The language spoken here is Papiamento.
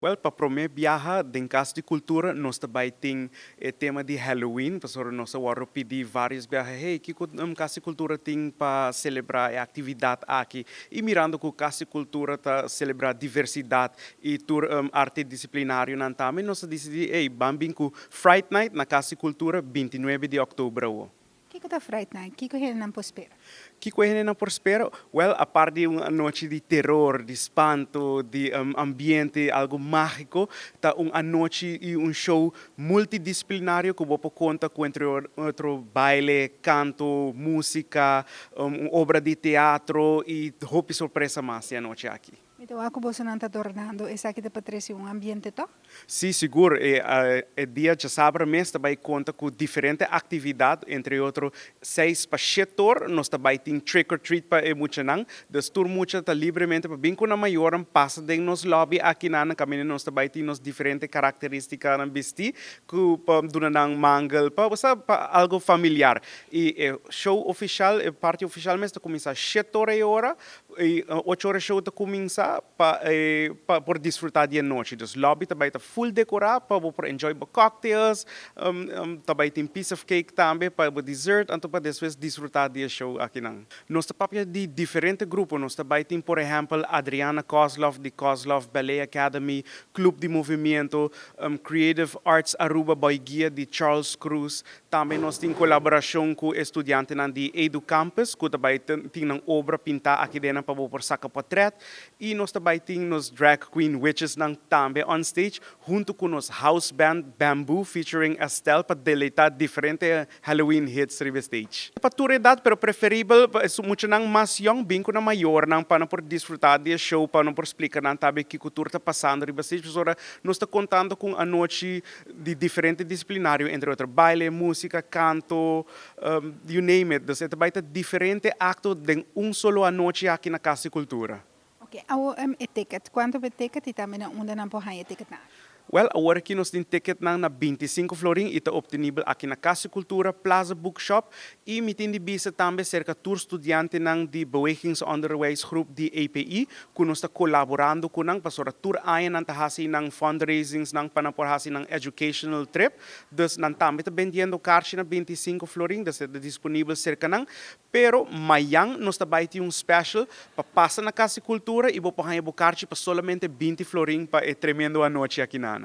Well, pa prome biaha den Cas di Cultura nos ta bay tin e tema di Halloween, pasobra nos a wordo pidi varios biaha, "Hey, kico Cas di Cultura tin pa celebra e actividad aki?" Y mirando cu Cas di Cultura ta celebra diversidad y tur arte disciplinario nan tambe, nos a dicidi, hey, ban bin cu Fright Night na Cas di Cultura 29 di october. Kico ta Fright Night? Kico hendenan por spera? Kico hendenan por spera? Well, aparte di un anochi di terror, di espanto, di ambiente, algo magico, ta un anochi y un show multidisciplinario cu bo por conta cu, entre otro, baile, canto, musica, un obra di teatro y hopi sorpresa mas e anochi aki. Anto, con boso ta adornando esaki pa trece un ambiente toch? Si, sigur. E dia diasabra mes tambe conta cu diferente actividad, entre otro, 6 pa 7 or, nos tambe tin trick or treat pa muchanan. Dus tur mucha ta libremente pa bin cu nan mayor pasa den nos lobby aki na caminda, nos tambe tin nos diferente caracteristicanan bisti, cu pa duna nan mangel, pa pa algo familiar. Y show oficial, e parti oficial mes ta cuminsa 7 or y ora, y 8 or show ta cuminsa pa por disfruta di anochi. Dus lobby tambe ta full decora pa por enjoy cocktails, tambe tin piece of cake tambe pa dessert, anto pa despues disfruta di show aki nan. Nos ta papia di diferente grupo, nos tambe tin, por ehempel, Adriana Kozlov di Kozlov Ballet Academy, Club di Movimento, Creative Arts Aruba bou guia di Charles Cruz. Tambe nos tin colaboracion cu studiantenan di Edu Campus, cu tambe tin un obra pinta aki den pa por saca portret. Y nos tambe tin nos drag queen witches nan tambe on stage, hunto cu nos house band Bamboo featuring Estelle, pa deleita diferente Halloween hits riba stage. Pa tur edad, pero preferibel muchanan mas young bin cu nan mayornan pa nan por disfruta di show, pa nan por splica nan tambe kico tur ta pasando riba stage. Ora nos ta contando cu anochi di diferente disciplinario, entre otro baile, musica, canto, you name it. Dus e bay ta diferente acto den un solo anochi aki na Cas di Cultura. Ok, awo e ticket, cuanto e ticket y tambe unda nan por haya ticket nan? Well, awor aki nos tin ticket nan na 25 florin y ta obtenibel aki na Cas di Cultura, Plaza Bookshop y mi tin di bisa tambe cerca tur studiantenan di Bewegingsonderwijsgroep di EPI, cu nos ta colaborando cu nan, pasobra tur aña nan ta hasi nan fundraisings nan pa nan por hasi nan educational trip. Dus nan tambe ta bendiendo carchi na 25 florin, dus ta disponibel cerca nan. Pero mañan nos tambe tin un special pa pasa na Cas di Cultura y bo por haya bo carchi pa solamente 20 florin pa e tremendo anochi aki nan.